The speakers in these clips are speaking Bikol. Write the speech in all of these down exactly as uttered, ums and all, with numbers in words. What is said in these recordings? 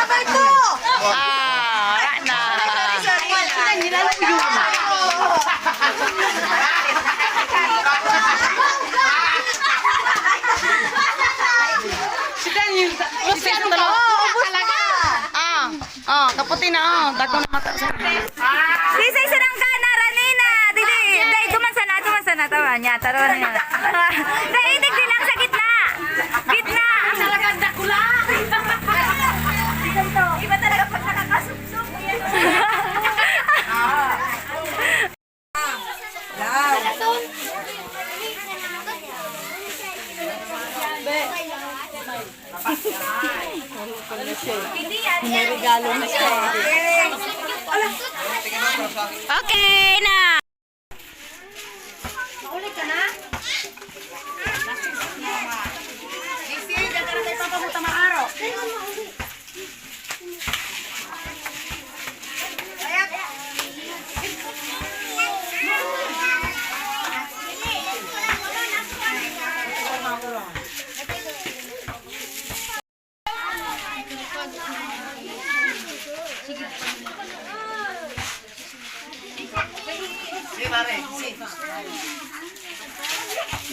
Ah, wala na. Si Daniel, si Daniel, talaga. Ah, oh, kaputi na, oh. Dako na mata sa. Sisay sarang ka na, Ranina? Didi, dai, duman sana, duman sana, tawa niya, taro niya. Dai, digdi lang sa gitna. Gitna. Talagang dakula. Iba talaga pag nakakasubsob. Okay na. Mauli ka na? Sisi, diyan ka na tayo papahuta maaro.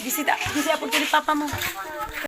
Bisita, bisita po ni papa mo.